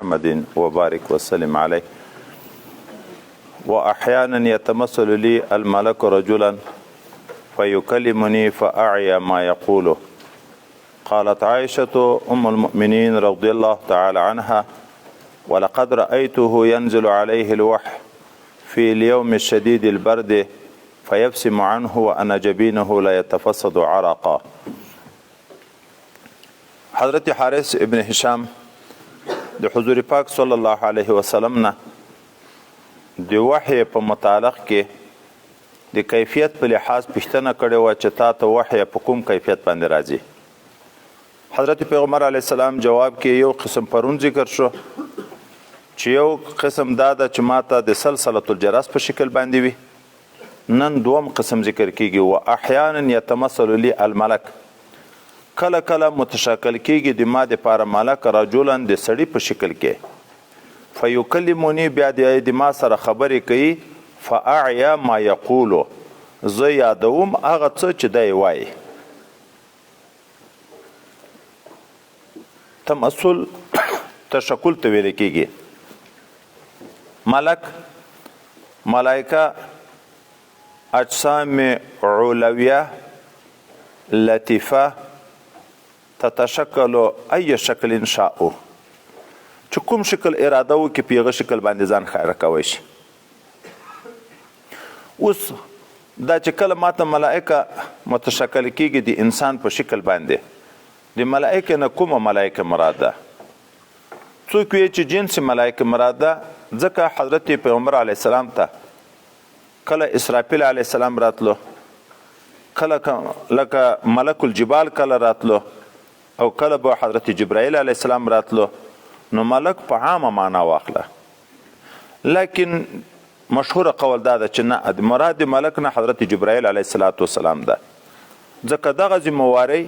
محمد وبارك وسلم عليه. وأحيانا يتمثل لي الملك رجلا فيكلمني فأعيا ما يقوله. قالت عائشة أم المؤمنين رضي الله تعالى عنها: ولقد رأيته ينزل عليه الوحي في اليوم الشديد البرد فيبسم عنه وأن جبينه لا يتفسد عرقا. حضرت حارث ابن هشام د حضور پاک صلی الله علیه وسلم نه د وحی په متعلق کې د کیفیت په لحاظ پوښتنه کړې وه چې تا ته وحی په کوم کیفیت باندې راځي. حضرت پیغمبر علیه السلام جواب کې یو قسم پرون ذکر شو چې یو قسم دا ده چې ماته د سلسله الجرس په شکل باندې وي. نن دوم قسم ذکر کیږي، و احیانا یتمثل لی الملک، کله کله متشکل کیږي د ما د پاره ملک رجلا د سړي په شکل کې، فیکلمونی بیا د ما سره خبرې کوي، فاعیا ما یقولو، زه یادوم هغه څه چې دی وایي. تمثل تشکل ته ویل کیږي. ملک، ملائکه، اجسام علویه لطیفه تتشکل ای شکل شاء، چې کوم شکل اراده وکړي په هغه شکل باندې ځان ښکاره کوی شي. اوس دا چې کله ماته ملائکه متشکل کیږي د انسان په شکل باندې، د ملائکه نه کومه ملائکه مراد ده؟ څوک وایي چې جنس ملائکه مراد ده، ځکه حضرت پیغمبر علیه السلام ته کله اسرافیل علیه السلام راتلو، کله لکه ملک الجبال کله راتلو، او کله به حضرت جبرائیل علیه السلام راتلو، نو ملک په عامه معنا واخله. لیکن مشهور قول دا ده چې نه، مراد ملک نه حضرت جبرائیل علیه السلام ده، ځکه دغه ذمهوارۍ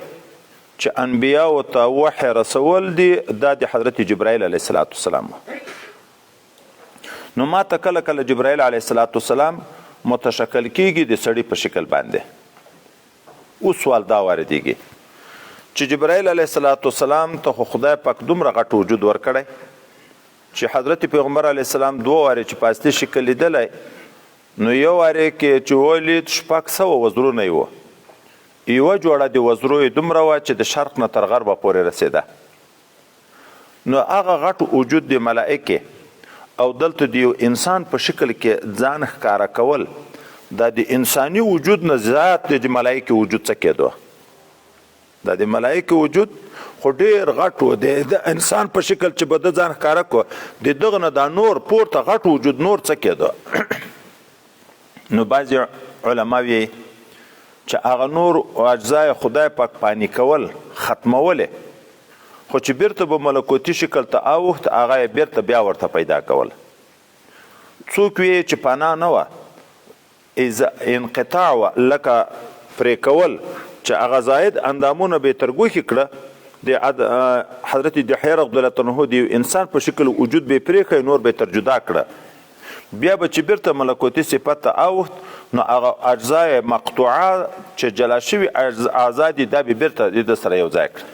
چې انبیاو ته وحی رسول دي دا د حضرت جبرائیل علیه السلام. نو ما ته کله کله جبرائیل علیه السلام متشکل کیږي د سړي په شکل باندې. اوس سوال دا واردېږي چې جبرائیل علیه السلام ته خو خدای پاک دومره غټ وجود ورکړی چې حضرت پیغمبر علیه السلام دوه وارې چې په اصلي شکل لیدلی، نو یو وارې کې چې ولید 600 وزرونه یې وو، یوه جوړه د وزرو یې دومره وه چې د شرق نه تر غربه پورې رسېده. نو هغه غټ وجود د ملائکې او دلته د یو انسان په شکل کې ځان ښکاره کول، دا د انساني وجود نه زیات د ملائکې وجود څه کېدو. دا د ملائکې وجود خو ډېر غټ و، د انسان په شکل چې به د ځان ښکاره کو، د دغه نه دا نور پورته غټ وجود نور څه کېدو. نو بعضې علما وایي چې هغه نور اجزای خدای پاک پانی کول ختمولې، خو چې بیرته به ملکوتي شکل ته اوښت هغه یې بیرته بیا ورته پیدا کول. څوک وایي چې پناه نه وه، انقطاع وه، لکه پرې کول چې هغه زاید اندامونه به یې تر ګوښې کړه، د حضرت دحیه رضی الله عنه د یو انسان په شکل وجود به یې پرېښی، نور به یې تر جدا کړه، بیا به چې بیرته ملکوتي صفت ته اوښت نو هغه اجزای مقطوعه چې جلا شوي اعضا دي دا به بیرته د ده سره یو ځای کړه.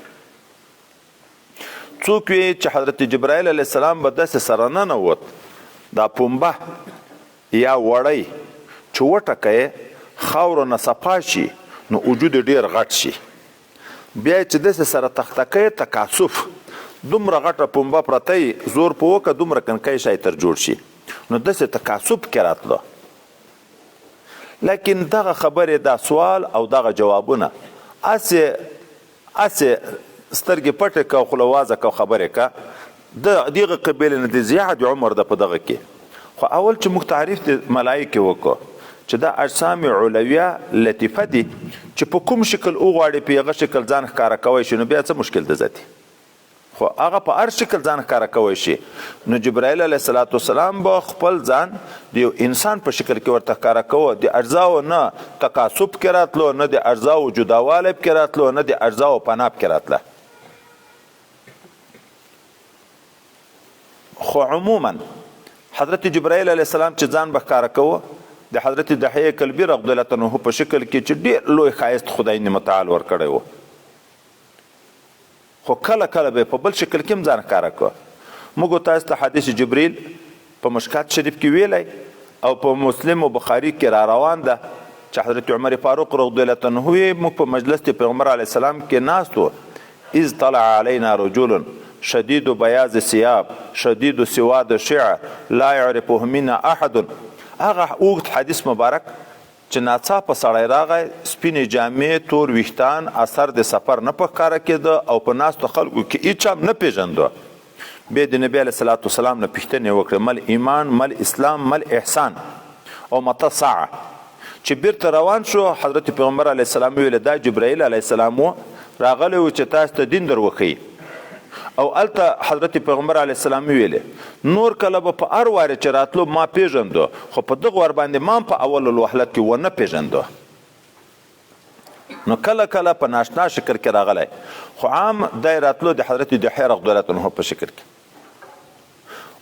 څوک وایي چې حضرت جبرائیل علیه السلام به داسې سره ننوت، دا پنبه یا وړی چې وټکه یې خاورو نه صفا شي نو وجود یې ډېر غټ شي، بیا یې چې داسې سره تخته کوي تکاثف، دومره غټه پنبه پرته یې زور په وکه دومره کنکی شی تر جوړ شي، نو داسې تکاثف کې راتلو. لیکن دغه خبرې، دا سوال او دغه جوابونه هسې هسې سترګې پټې که او خوله وازه که او خبرې که، د دغه قبیلې نه د زیات عمر ده په دغه کې. خو اول چې موږ تعریف د ملایکې وکړو چې دا اجسام علویه لطیفه دي چې په کوم شکل وغواړي په هغه شکل ځان ښکاره کوی شي، نو بیا څه مشکل ده ذاتي؟ خو هغه په هر شکل ځان ښکاره کوی شي. نو جبرائیل علیه السلام به خپل ځان د یو انسان په شکل کې ورته ښکاره کوه، د اجزاو نه تکاثف کې راتلو، نه د اجزاو جداوالی پکې راتلو، نه د اجزاو پناه پکې راتله. خو عموما حضرت جبرائیل علیه السلام چې ځان به ښکاره کوه د حضرت دحیه کلبي رضی الله عنه په شکل کې چې ډېر لوی ښایست خدای متعال ورکړی و، خو کله کله به په بل شکل کې هم ځان ښکاره کړ. موږ تاسو ته حدیث جبرئیل په مشکات شریف کې ویلی او په مسلم او بخاری کې را روان ده چې حضرت عمر فاروق رضی الله عنه وی موږ په مجلس د پیغمبر علی السلام کې ناست وو، اذ طلع علینا رجل شدید بیاض ثیاب شدید سواد شعر لا يعرفه منا احد. هغه اوږد حدیث مبارک چې ناڅاپه سړی راغی، سپینې جامې، تور ویښتان، اثر د سفر نه په ښکاره کېده او په ناستو خلکو کې هیچا هم نه پېژندو. بیا د نبي علیه الصلوة والسلام نه پوښتنې وکړې، مل ایمان، مل اسلام، مل احسان او متی الساعة؟ چې بیرته روان شو، حضرت پیغمبر علیه السلام وویل، دا جبرائیل علیه السلام و، راغلی و چې تاسو ته دین در وښیي. او هلته حضرت پیغمبر علیه السلام وویل، نور کله به په هر وارې چې راتلو ما پېژندو، خو په دغه وار باندې ما هم په اول الوهلت کې ونه پېژندو. نو کله کله په ناشنا شکل کې راغلی، خو عام دی راتلو د حضرت دحیه رضی الله عنه په شکل کې.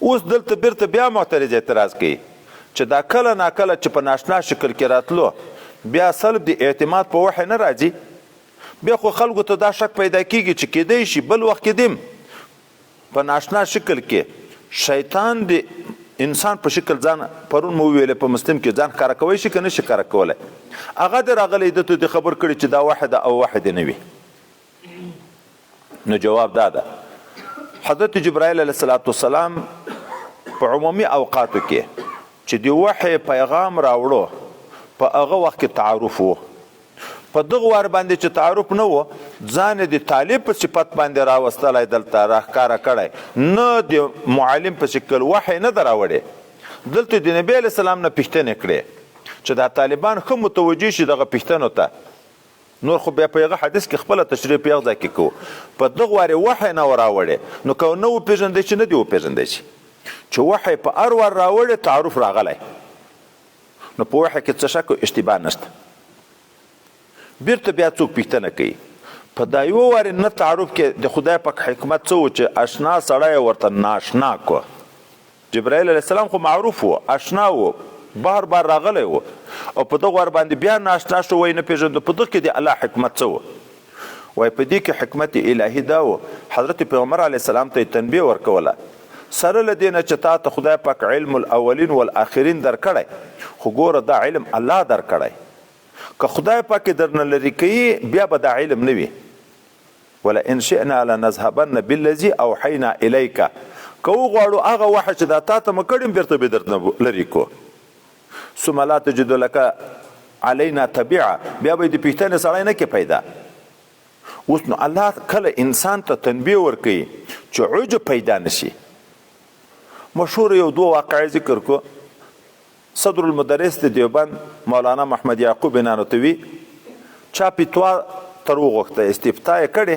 اوس دلته بیرته بیا معترض اعتراض کوي چې دا کله ناکله چې په ناشنا شکل کې راتلو بیا سلب د اعتماد په وحی نه راځي، بیا خو خلکو ته دا شک پیدا کیږي چې کیدای شي بل وخت کې دیم په ناشنا شکل کې شیطان د انسان په شکل ځان، پرون مو وویل په مسلم کې، ځان ښکاره کوی شي که نه شي ښکاره کولی، هغه دې راغلی ده ته دې خبر کړي چې دا وحی ده او وحی دې نه وي. نو جواب دا ده، حضرت جبرائیل علیه السلام په عمومي اوقاتو کې چې د وحی پیغام راوړو په هغه وخت کې تعارف وو، په دغه وار باندې چې تعارف نه وو ځان یې د طالب په صفت باندې راوستلی، دلته راښکاره کړی، نه د معلم په شکل وحی نه ده راوړې. دلته د نبی علیه السلام نه پوښتنې کړې چې دا طالبان ښه متوجه شي دغه پوښتنو ته، نور خو بیا په هغه حدیث کې خپله تشریح په هغه ځای کې کوو. په دغه وار یې وحی نه وه راوړې، نو که نه وپېژندی شي نه دې وپېژندی شي چې وحی په هر وار راوړې تعارف راغلی، نو په وحی کې څه شک او اشتباه نشته. بیرته بیا څوک پوښتنه کوي په دا یوه وارې نه تعارف کې د خدای پاک حکمت څه و چې اشنا سړی یې ورته ناشنا کو؟ جبرائیل علیه السلام خو معروف و، اشنا و، بار بار راغلی و او په دغه وار باندې بیا ناشنا شو، وایي نه پېژندو. په دغه کې د الله حکمت څه و؟ وایي په دې کې حکمت الهي دا و، حضرت پیغمبر علیه السلام ته یې تنبیه ورکوله، سره له دې نه چې تا ته خدای پاک علم الاولین والآخرین درکړی، خو ګوره دا علم الله درکړی، که خدای پاک یې درنه لرې کوي بیا به دا علم نه وي. ولئن شئنا لنذهبن بالذي اوحینا الیک، که وغواړو هغه وحی چې دا تا ته مو کړې بیرته به یې درنه لرې کړو. ثم لا تجد لک علینا تبعا، بیا به یې د پوښتنې سړی نه کې پیدا. اوس نو الله کله انسان ته تنبیه ورکوي چې عجب پیدا نشي. مشهور یو دوه واقعې ذکر کو. صدر المدرس د دیوبند مولانا محمد یعقوب نانوتوي چا فتوا تر وغوښته، استفتاء یې کړې،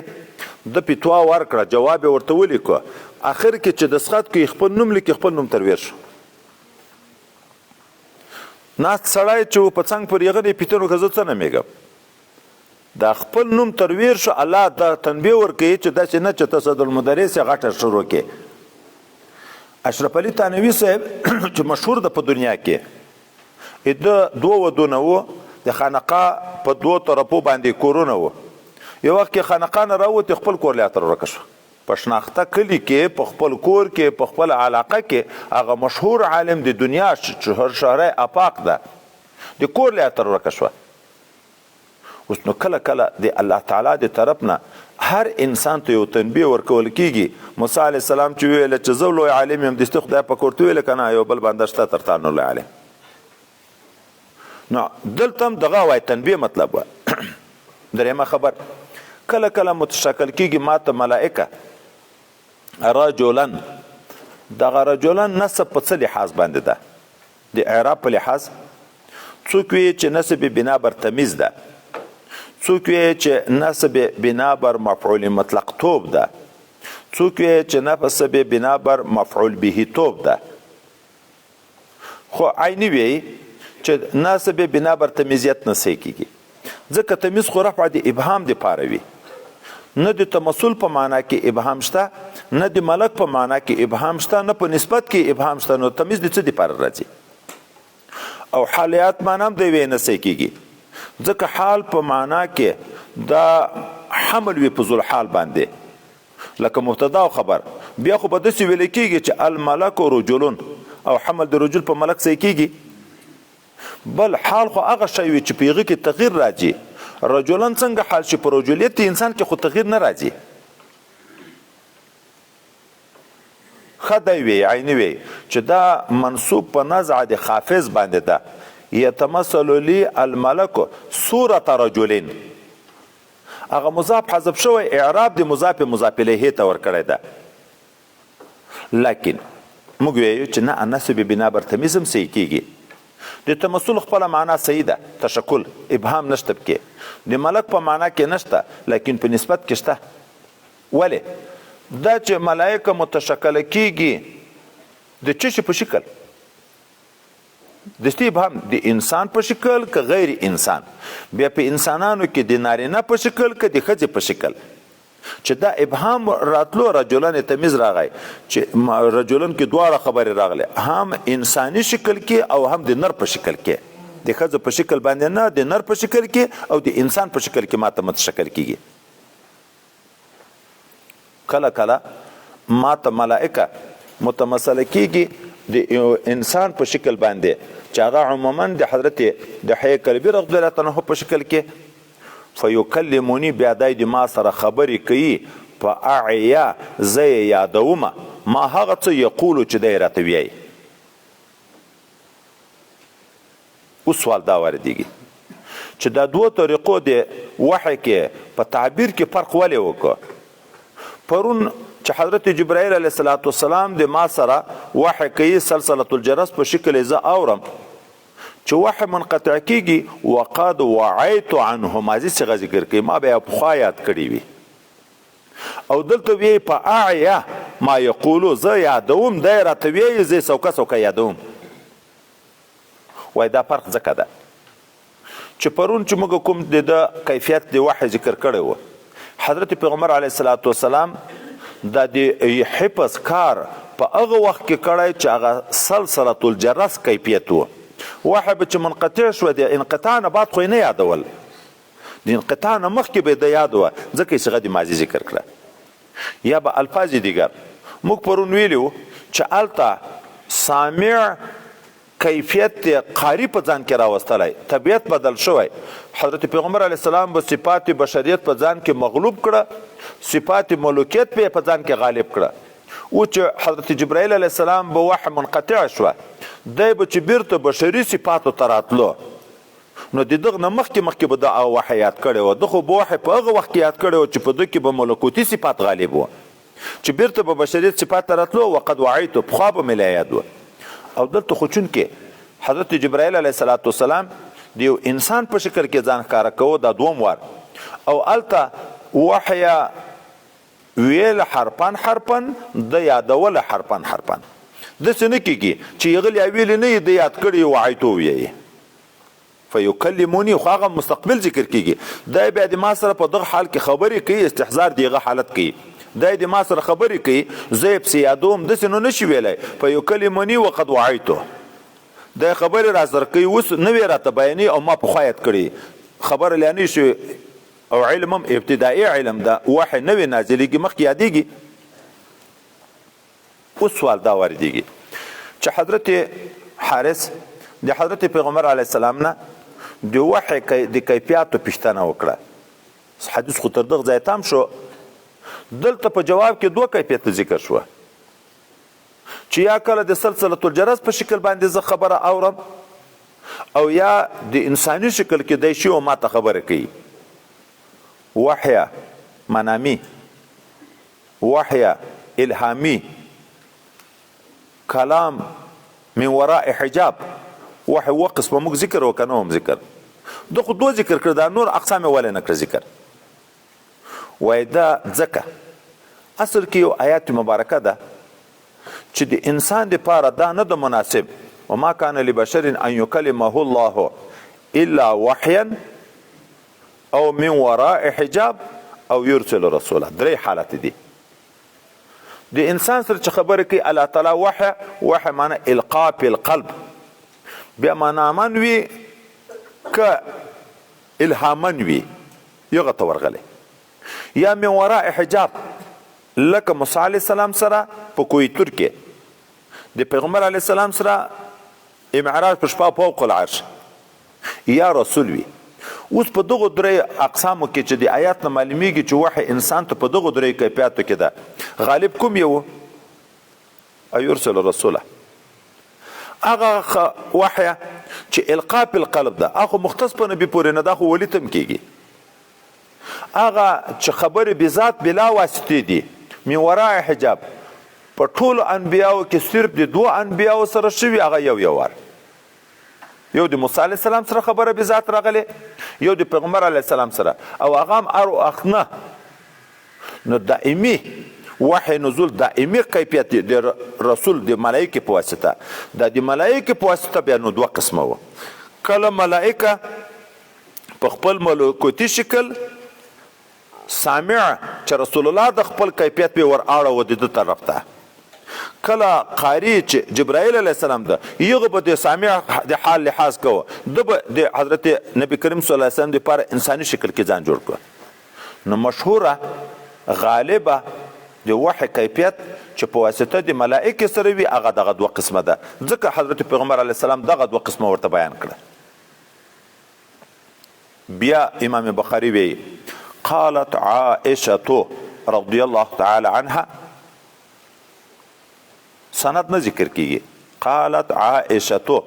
ده فتوا ورکړه، جواب یې ورته ولیکه، اخر کې چې دستخط کوي خپل نوم لیکي، خپل نوم تر ویر شو. ناست سړی چې و په څنګ پورې غلی پوښتنه وکړه، زه څه نومېږم؟ دا خپل نوم تر ویر شو. الله دا تنبیه ورکوي چې داسې نه چې ته صدر المدرس یې غټه شروع کې. اشرف علي تانوي صاحب چې مشهور ده په دنیا کې، ده دوه ودونه وو، د خانقاه په دوو طرفو باندې کورونه وو. یو وخت کې خانقاه نه راووتې خپل کور له تر ورکه شو. په شناخته کلي کې په خپل کور کې په خپله علاقه کې هغه مشهور عالم د دنیا چې شهره افاق ده د کور له تر ورکه شوه. اوس نو کله کله د الله تعالی د طرف نه هر انسان ته یو تنبیه ورکول کیږي. موسی علیه السلام چې وویل چې زه لوی عالم یم، دستي خدای پاک ورته وویل که نه یو بل بنده شته تر تا نه لوی عالم. نو دلته هم دغه وای تنبیه مطلب وه. درېیمه خبر، کله کله متشکل کیږي ماته ملائکه رجلا، دغه رجلا نسب په څه لحاظ باندې ده؟ د اعراب په لحاظ څوک وی چې نسب بنا بر تمیز ده، څوک وی چې نسب بنا بر مفعول مطلق توب ده، څوک وی چې نسب بنا بر مفعول به توب ده. خو عیني وی چې نسب بنا بر تمیزیت نه صحیح کیږي، ځکه تمیز خو رفع د ابهام د پاره وي، نه د تمثل په معنا کې ابهام شته، نه د ملک په معنا کې ابهام شته، نه په نسبت کې ابهام شته، نو تمیز د څه د پاره راځي؟ او حالیات معنا هم د یوې نه صحیح کیږي، ځکه حال په معنا کې دا حمل وي په ذوالحال باندې، لکه مبتدا او خبر، بیا خو به داسې ویل کېږي چې الملک رجلون، او حمل د رجل په ملک صحیح کېږي. بل حال خو هغه شی وي چې په هغه کې تغییر راځي. رجلن څنګه حال شي؟ په رجولیت انسان کې خو تغییر نه راځي. ښه دی وی عیني وی چې دا منصوب په نزع د خافض باندې ده، یتمثل لی الملک صورت رجلین، هغه مضاف حذف شوی، اعراب د مضاف مضاف الیه ته ورکړی ده. لکن موږ ویو چې نه، نصب بنا بر تمیز هم صحیح کیږي. د تمثل خپله معنا صحیح ده، تشکل ابهام نشته پکې، د ملک په معنا کې نشته، لیکن په نسبت کې شته. ولې دا چې ملائکه متشکل کیږي د څه شي په شکل؟ دستي ابهام د انسان په شکل که غیر انسان؟ بیا په انسانانو کې د نارینه په شکل که د ښځې په شکل؟ چې دا ابهام راتلو رجلن تمیز راغی، چې رجلن کې دواړه خبرې راغلې، هم انساني شکل کې او هم د نر په شکل کې، د ښځې په شکل باندې نه، د نر په شکل کې او د انسان په شکل کې ماته متشکل کیږي. کله کله ماته ملائکه متمثله کیږي د انسان په شکل باندې، چې هغه عموما د حضرت د حی کلبي رضی الله عنه په شکل کې، فیکلموني، بیا دی د ما سره خبرې کوي، په اعیا زه یې یادومه، ما هغه څه یقولو چې دی راته ویایي. اوس سوال دا واردېږي چې دا دوو طریقو د وحی کې په تعبیر کې فرق ولې وکړ؟ پرون چې حضرت جبرائیل علیه الصلاة والسلام د ما سره وحی کوي، سلسلة الجرس په شکل یې زه اورم، چې وحی منقطع کېږي، وقد وعیت عنه، ماضي صیغه ذکر کوي، ما به یې پخوا یاد کړی وي. او دلته ویایي په اعیا ما یقولو، زه یادوم، دی راته ویایي، زه یې سوکه سوکه یادوم. وایي دا فرق ځکه ده چې پرون چې موږ کوم د ده کیفیت د وحی ذکر کړی و، حضرت پیغمبر علیه الصلاة والسلام دا د حفظ کار په هغه وخت کې کړی چې هغه سلسلة الجرس کیفیت و. وحی به چې منقطع شوه، د انقطاع نه بعد خو یې نه یادول، د انقطاع نه مخکې به یې د یاد وه، ځکه یې صیغه د ماضي ذکر کړه. یا به الفاظ دیګر موږ پرون ویلي وو چې هلته سامع کیفیت قاری په ځان کې راوستلی، طبیعت بدل شوی. حضرت پیغمبر علیه السلام به صفات بشریت په ځان کې مغلوب کړه، صفات ملوکیت به په ځان کې غالب کړه. او چې حضرت جبرائیل علیه السلام به وحی منقطع شوه، دی به چې بیرته بشري صفاتو ته راتلو، نو د دغه نه مخکې مخکې به ده هغه وحی یاد کړی وه. ده خو به وحی په هغه وخت کې یاد کړی وه چې په ده کې به ملکوتي صفات غالب وه، چې بیرته به بشریت صفات ته راتلو، وقد وعیتو، پخوا به مې لا یاد وه. او دلته خو چونکې حضرت جبرائیل علیه الصلاة والسلام د یو انسان په شکل کې ځان ښکاره کوو، دا دوم وار، او هلته وحی ویل حرفا حرفا، ده یادوله حرفا حرفا. داسې نه کېږي چې هغه لا ویلي نه وي، ده یاد کړي وعیتو ویایي. فیکلموني، خو هغه مستقبل ذکر کېږي، دی بیا د ما سره په دغه حال کې خبرې کوي، استحضار د هغه حالت کوي، دی د ما سره خبرې کوي، زه یې پسې یادوم، داسې نو نه شي ویلی فیکلموني وقد وعیتو. دی خبرې را سره کوي، اوس نوې راته بیانوي او ما پخوا یاد کړي، خبره لا نه شي، او علم هم ابتدایي علم ده، وحی نوې نازلېږي، مخکې یادېږي. اوس سوال دا واردېږي چې حضرت حارث د حضرت پیغمبر علیه السلام نه د وحی د کیفیاتو پوښتنه وکړه، حدیث خو تر دغه ځایه تام شو. دلته په جواب کې دوه کیفیت ذکر شوه، چې یا کله د سلسلة الجرس په شکل باندې زه خبره اورم، او یا د انساني شکل کې دی شي او ما ته خبره کوي. وحی منامی، وحی الهامی، کلام من وراء حجاب، وحی اووه قسمه موږ ذکر وکړه، نه هم ذکر ده، خو دوه ذکر کړه، دا نور اقسام یې ولې نه کړه ذکر؟ وایي دا ځکه اصل کې یو آیات مبارکه ده چې د انسان دپاره دا نه ده مناسب، وما کان لبشر ان یکلمه الله الا وحیا او من وراء حجاب او یرسل رسولا. درې حالت دي د انسان سره چې خبرې کوي الله تعالی وحی، وحی معنی القا فی القلب، بیا منامن وي که الهامن وي یغه ته ورغلی، یا من وراء حجاب لکه موسی علیه السلام سره په کوه تور کې د پیغمبر علیه السلام سره معراج په شپه فوق العرش یا رسول وي. اوس په دغو درې اقسامو کې چې د آیات نه معلومیږي چې وحی انسان ته په دغو درې کیفیاتو کې ده، غالب کوم یو؟ او یرسل رسوله. هغه وحی چې القا په القلب ده، هغه مختص په نبی پورې نه ده، خو ولی تم کیږي. هغه چې خبرې بذات بلا واسطې دي، من وراء حجاب، په ټولو انبیاو کې صرف د دوو انبیاو سره شوي، هغه یو یو وار. یو د موسی علیه السلام سره خبره بذات راغلې، یو د پیغمبر علیه السلام سره، او هغه هم هر وخت نه. نو دائمي وحی نزول، دائمي کیفیت د رسول د ملائکې په واسطه دا د ملائکې په واسطه بیا نو دوه قسمه وو. کله ملائکه په خپل ملکوتي شکل سامع چې رسول الله د خپل کیفیت به ور اړوه د ده طرف ته، کله قاری چې جبرائیل علیه السلام ده، یغه به د سامع د حال لحاظ کوه، ده به د حضرت نبی کریم صلی الله علیه وسلم دپاره انساني شکل کې ځان جوړ کړ. نو مشهوره غالبه د وحی کیفیت چې په واسطه د ملائکې سره وي، هغه دغه دوه قسمه ده، ځکه حضرت پیغمبر علیه السلام دغه دوه قسمه ورته بیان کړه. بیا امام بخاری وی قالت عائشه رضی الله تعالی عنها، سند نه ذکر کیږي، قالت عائشه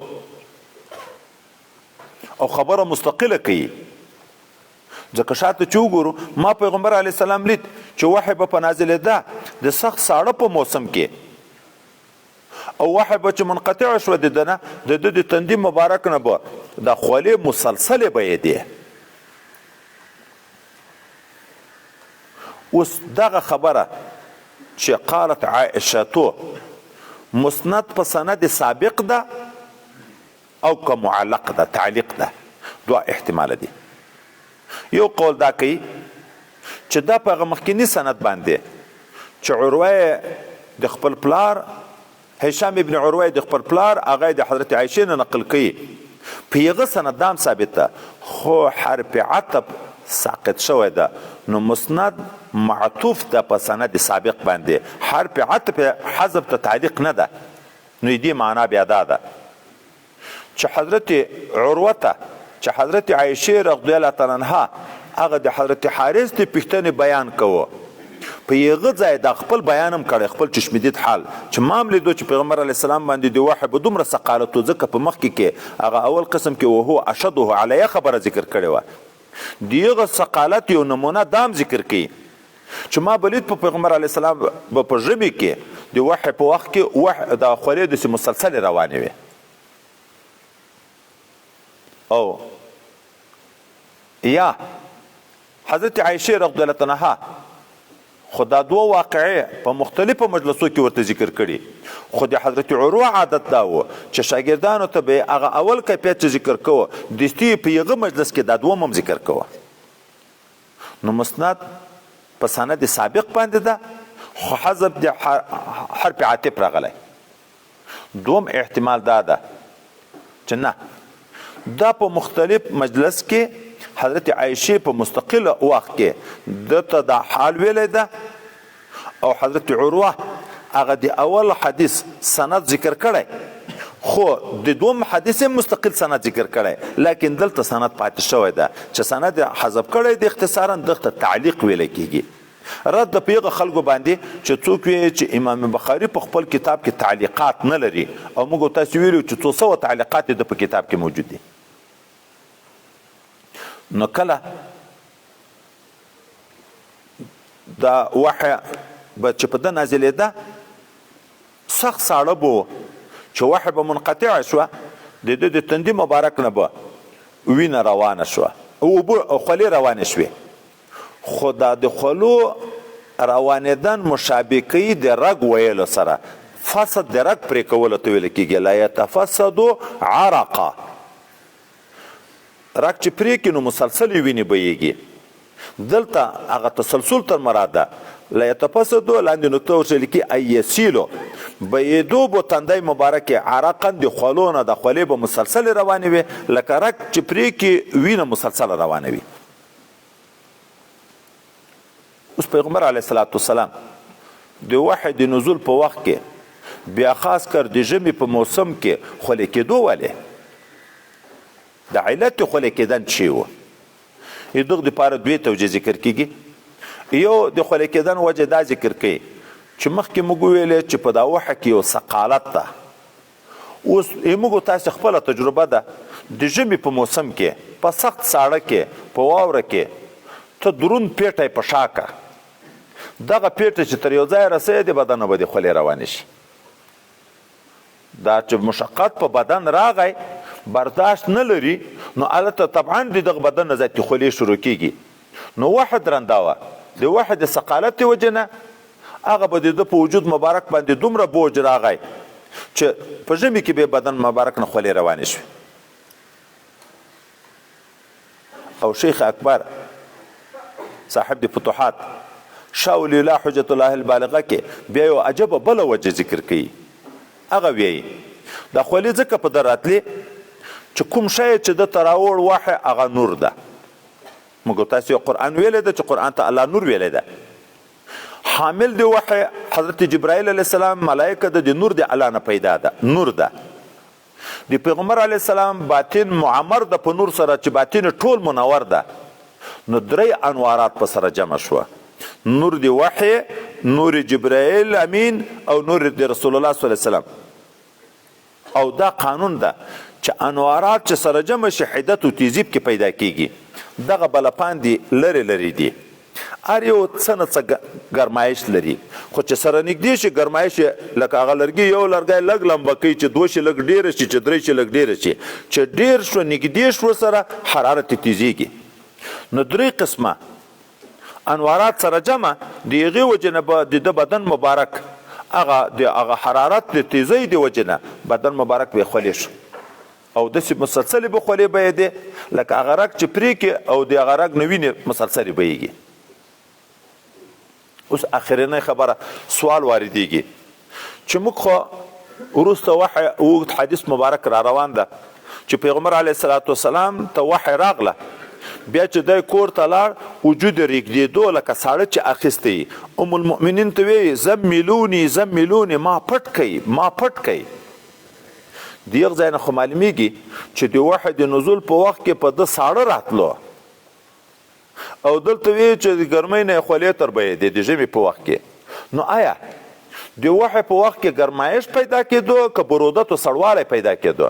او خبره مستقله کوي، ځکه شاته چې وګورو ما پیغمبر علیه السلام لید چې وحی به په نازلېده د سخت ساړه په موسم کې، او وحی به چې منقطع شوه د ده نه، د ده د تندي مبارک نه به د خولې مسلسلې بهېدې. اوس دغه خبره چې قالت عائشتو مسند په سند سابق ده او که معلق ده، تعلیق ده، دوه احتمال دي. یو قول دا کوي چې دا په هغه مخکیني سند باندې چې عروه د خپل پلار هشام ابن عروه د خپل پلار هغه د حضرت عایشې نه نقل کوي، په هغه سند دا هم ثابت ده، خو حرف عطف ساقط شوی ده، نو مسند معطوف ده په سند سابق باندې، حرف عطف حذف ته تعلیق نه ده. نو دې معنا بیا دا ده چې حضرت عروه ته چې حضرت عایشې رضی الله تعالی عنها هغه د حضرت حارث د پوښتنې بیان کوه، په هغه ځای دا خپل بیان هم کړی، خپل چشمدید حال چې ما هم لیدو چې پیغمبر علیه السلام باندې د وحی به دومره ثقالت و، ځکه په مخکې کې هغه اول قسم کې وهو اشده علیه خبره ذکر کړې وه، د هغه ثقالت یو نمونه دا هم ذکر کوي چې ما به لید په پیغمبر علیه السلام به په ژمي کې د وحی په وخت کې وحی د خولې داسې مسلسلې روانې وې، او یا حضرت عایشې رضی الله عنها خو دا دوه واقعې په مختلفو مجلسو کې ورته ذکر کړي، خو د حضرت عروه عادت دا و چې شاګردانو ته به یې هغه اول کیفیت چې ذکر کوه دستي یې په هغه مجلس کې دا دوم هم ذکر کوه. نو مسند په سند سابق باندې ده، خو حذف د حرف عاطف راغلی. دوم احتمال دا ده چې نه، دا په مختلف مجلس کې حضرت عایشې په مستقل وخت کې ده ته دا حال ویلی ده، او حضرت عروه هغه د اول حدیث سند ذکر کړی، خو د دوم حدیث هم مستقل سند ذکر کړی، لیکن دلته سند پاتې شوی ده چې سند حذف کړی دی، اختصارا دلته تعلیق ویل کیږي. رد په هغه خلکو باندې چې څوک وایي چې امام بخاري په خپل کتاب کې تعلیقات نه لري، او موږ تاسو ویلو چې څو سوه تعلیقات د په کتاب کې موجود دي. نو کله دا وحی به چې په ده نازلېده سخت ساړه به و، چې وحی به منقطع شوه، د ده د تندي مبارک نه به وینه روانه شوه، اوبه خولې روانې شوې، خو دا د خولو روانېدن مشابه کوي د رګ ویلو سره، فسد د رګ پرې کولو ته ویل کېږي، لا یتفسد عرقا، رګ چې پرې کړي نو مسلسلې وینې بهیږي. دلته هغه تسلسل تر مراد ده، لا یتفسد لاندې نقطه ورسره لیکي ای یسیلو، بهیدو به تندی مبارک عرقا د خولو نه د خولې به مسلسلې روانې وي، لکه رګ چې پرې کړي وینه مسلسله روانه وي. اوس پیغمبر علیه الصلاة والسلام د وحی د نزول په وخت کې بیا خاص کر د ژمي په موسم کې خولې کېدو ولې؟ د علت خولې کېدن چی و؟ دغه دپاره دوې توجیه ذکر کیږي. یو د خولې کېدن وجه دا ذکر کوي چې مخکې موږ وویلې چې په دا وحی کې یو ثقالت ده. اوس موږ تاسې خپله تجربه ده، د ژمي په موسم کې په سخت ساړه کې په واوره کې ته دروند پیټی په شا که، دغه پیټی چې تر یو ځایه رسوې د بدنه به دې خولې روانې شي. دا چې مشقت په بدن راغی برداشت نه لري نو هلته طبعا د دغه بدن نه زیاتې خولې شروع کیږي. نو وحی درنده وه، د وحی د ثقالت د وجې نه هغه به د ده په وجود مبارک باندې دومره بوج راغی چې په ژمي کې به بدن مبارک نه خولې روانې شوې. او شیخ اکبر صاحب د فتوحات شاه ولی الله حجت الله البالغه کې بیا یو عجبه بله وجه ذکر کوي. هغه ویایي دا خولې ځکه په ده راتلې چې کوم شی چې ده ته راوړ وحی هغه نور ده. موږ تاسو یو قرآن ویلی ده چې قرآن ته الله نور ویلی ده. حامل دی وحی حضرت جبرائیل علیه السلام ملائکه ده، د نور د الله نه پیدا ده، نور ده. د پیغمبر علیه السلام باطن معمر ده په نور سره چې باطن ټول منور ده. نو درې انوارات په سره جمع شوه، نور دی وحی، نور جبرائیل امین او نور د رسول الله صلی الله علیه وسلم. او دا قانون ده چې انوارات چې سره جمع شي حدت او تیزی پکې پیدا کیږي. دغه بلپان دي لرې لرې دي، هر یو څه نه څه ګرمایش لري، خو چې سره نږدې شي ګرمایش یې لکه هغه لرګي، یو لرګی لږ لمبه کوي چې دوه شي لږ ډېره شي، چې درې شي لږ ډېره شي، چې ډېر شو نږدې شو سره حرارت یې تیزیږي. نو درې قسمه انوارات سره جمع د هغې وجې نه به د ده بدن مبارک هغه د هغه حرارت د تیزۍ د وجې نه بدن مبارک به یې خولې شو او داسې مسلسلې به خولې بهېدې لکه هغه رګ چې پرې کړي او د هغه رګ نه وینې مسلسلې بهېږي. اوس اخرنۍ خبره سوال واردېږي چې موږ خو وروسته وحی اوږد حدیث مبارک را روان ده چې پیغمبر علیه الصلاة والسلام ته وحی راغله، بیا چې دی کور ته لاړ وجود یې رېږدېدو لکه ساړه چې اخیستی، ام المؤمنین ته ویې زملوني زملوني، ما پټ کړئ ما پټ کړئ. د یغ ځای نه خو معلومیږي چې د وحی د نزول په وخت کې په ده ساړه راتلو او دلته وی چې د ګرمۍ نه یې خولې تر بهېدې د ژمي په وخت کې. نو آیا د وحی په وخت کې ګرمایش پیدا کېدو که برودت او سړوالی پیدا کېدو؟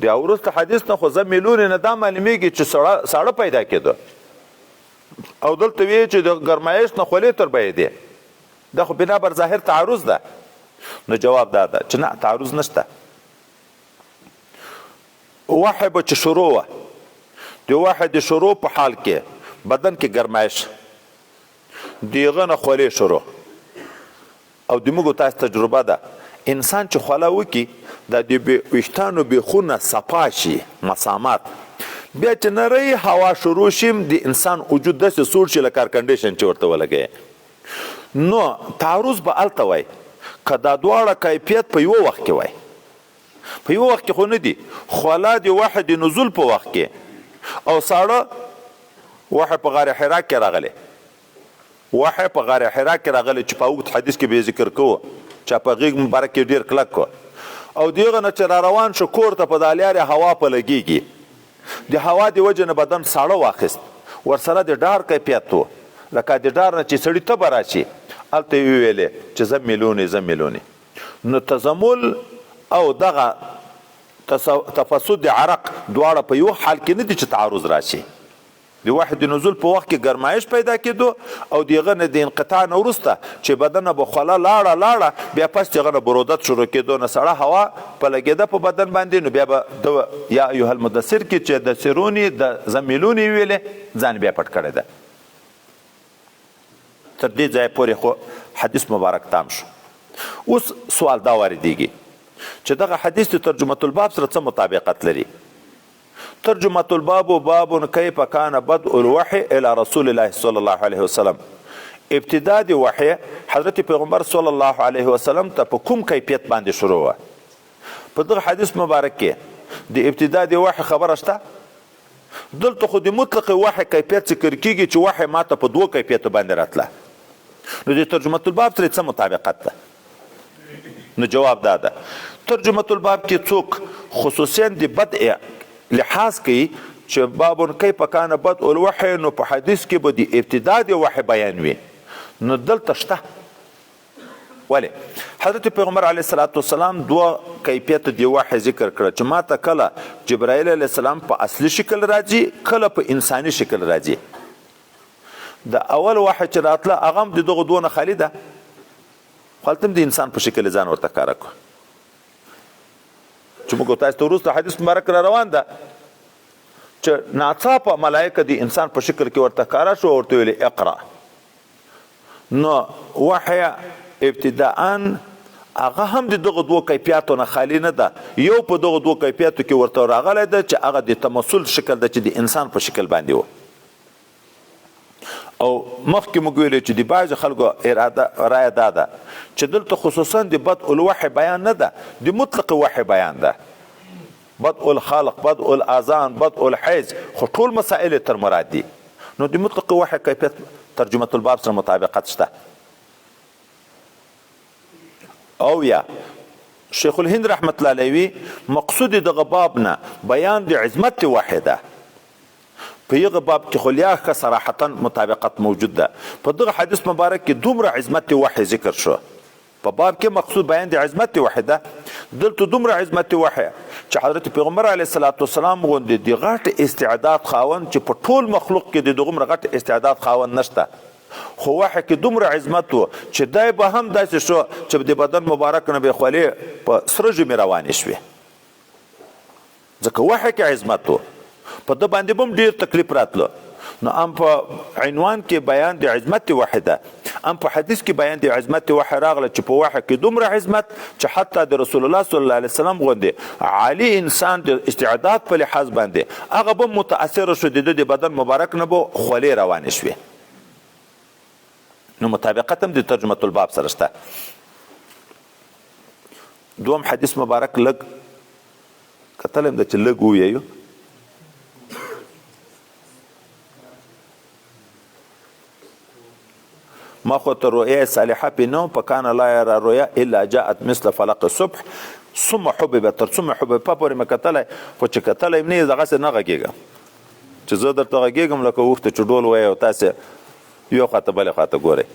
د وروسته حدیث نه خو زملوني نه دا معلومیږي چې ساړه پیدا کېدو او دلته وی چې د ګرمایش نه خولې تر بهېدې. دا خو بنا بر ظاهر تعارض ده. نو جواب دا ده چې نه، تعارض نشته. وحی به چې شروع وه، د وحی د شروع په حال کې بدن کې ګرمایش، د هغه نه خولې شروع. او د موږ تاسو تجربه ده، انسان چې خوله وکړي دا د ویښتانو بیخونه صفا شي، مسامات، بیا چې نرۍ هوا شروع شي د انسان وجود داسې سوړ شي لکه ارکنډیشن چې ورته ولګوي. نو تعارض به هلته وای که دا دواړه کیفیت په یوه وخت کې وای. په یوه وخت کې خو نه دي، خوله د وحی د نزول په وخت کې او ساړه وحی په غار حرا کې راغلی، وحی په غار حرا کې راغلی چې په اوږد حدیث کې به یې ذکر کوو چې په غېږ مبارک کې ډېر کلک کو. او د هغه نه چې را روان شو کور ته په دا لیارې هوا په لګېږي، د هوا د وجې نه بدن ساړه واخیست، ورسره د ډار کیفیت و، لکه د ډار نه چې سړي تبه راشي، هلته یې وویلې چې زملوني زملوني. نو تزمل او دغه تفسد د عرق دواړه په یو حال کې نه دي چې تعارض راشي. د وحی د نزول په وخت کې ګرمایش پیدا کېدو او د هغه نه د انقطاع نه وروسته چې بدن به خوله لاړه لاړه بیا پس د هغه نه برودت شروع کېدو، نه سړه هوا په لګېده په بدن باندې، نو بیا به د یا ایها المدثر کې چې د سرونی د زملونی ویلې ځان بیا پټ کړی ده. تر دې ځایه پورې خو حدیث مبارک تام شو. اوس سوال دا واردېږي چې دغه حدیث د ترجمة الباب سره څه مطابقت لري؟ ترجمة الباب باب کیف کان بدء الوحی الی رسول الله صلی الله علیه وسلم. ابتدا د وحی حضرت پیغمبر صلی الله علیه وسلم ته په کوم کیفیت باندې شروع وه؟ په دغه حدیث مبارک کې د ابتدا د وحی خبره شته؟ دلته خو د مطلق وحی کیفیت ذکر کیږي چې وحی ماته په دوو کیفیتو باندې راتله. نو د ترجمه الباب سره څه مطابقت ده؟ نو جواب دا ده، ترجمه الباب کې څوک خصوصا د بدء لحاظ کوي چې باب کیف کان بدء الوحی، نو په حدیث کې به د ابتدا د وحی بیان وي، نو دلته شته. ولې حضرت پیغمبر علیه الصلاة والسلام دوه کیفیت د وحی ذکر کړه چې ما ته کله جبرائیل علیه السلام په اصلي شکل راځي، کله په انساني شکل راځي. د اول وحی چې راتله هغه هم د دغو دوو نه خالي ده، خو هلته هم د انسان په شکل ځان ورته ښکاره کړو چې موږ تاسو ته وروسته حدیث مبارک را روان ده چې ناڅاپه ملایکه د انسان په شکل کې ورته ښکاره شو او ورته ویلې اقرا. نو وحی ابتداء هغه هم د دغو دوو کیفیاتو نه خالي نه ده، یو په دغو دوو کیفیاتو کې ورته راغلی ده چې هغه د تمثل شکل ده چې د انسان په شکل باندې و. او مخکې موږ ویلو چې د بعضې خلکو اراده رایه دا ده چې دلته خصوصا د بدء الوحی بیان نه ده، د مطلق وحی بیان ده، بدء الخلق، بدء الاذان، بدء الحیض، خو ټول مسائل تر مراد دي. نو د مطلق وحی کیفیت ترجمة الباب سره مطابقت شته. او یا شیخ الهند رحمت الله علیه وی مقصود دغه باب نه بیان د عظمت وحی ده. په یغه باب کې خو لیا ښه صراحتا مطابقت موجود ده. په دغه حدیث مبارک کې دومره عظمت وحی ذکر شو، په باب کې مقصود بیان د عظمت وحی ده. دلته دومره عظمت وحی چې حضرت پیغمبر علیه الصلاة والسلام غوندې د غټ استعداد خاوند چې په ټول مخلوق کې د دغومره غټ استعداد خاوند نشته، خو وحی کې دومره عظمت و چې دی به هم داسې شو چې د بدن مبارک نه به خولې په سره ژمي روانې شوې، ځکه وحی کې عظمت و، په ده باندې به هم ډېر تکلیف راتلو. نو هم په عنوان کې بیان د عظمت وحی ده، هم په حدیث کې بیان د عظمت وحی راغله چې په وحی کې دومره عظمت چې حتی د رسول الله صلی الله علیه وسلم غوندې عالی انسان د استعداد په لحاظ باندې هغه به متاثر شو، د ده د بدن مبارک نه به خولې روانې شوې. نو مطابقت هم د ترجمة الباب سره شته. دوم حدیث مبارک لږ کتل هم ده چې لږ وویو. ما خو ته رؤیا صالحه پې نه په کان لا یرا رؤیا الا جاءت مثل فلق الصبح ثم حبب، تر ثم حبب په پورې مې کتلی، خو چې کتلی م نه یې دغسې نه غږېږم چې زه درته غږېږم لکه اوښ ته چې ډول وایي او تاسې یو خواته بلې خواته ګورئ.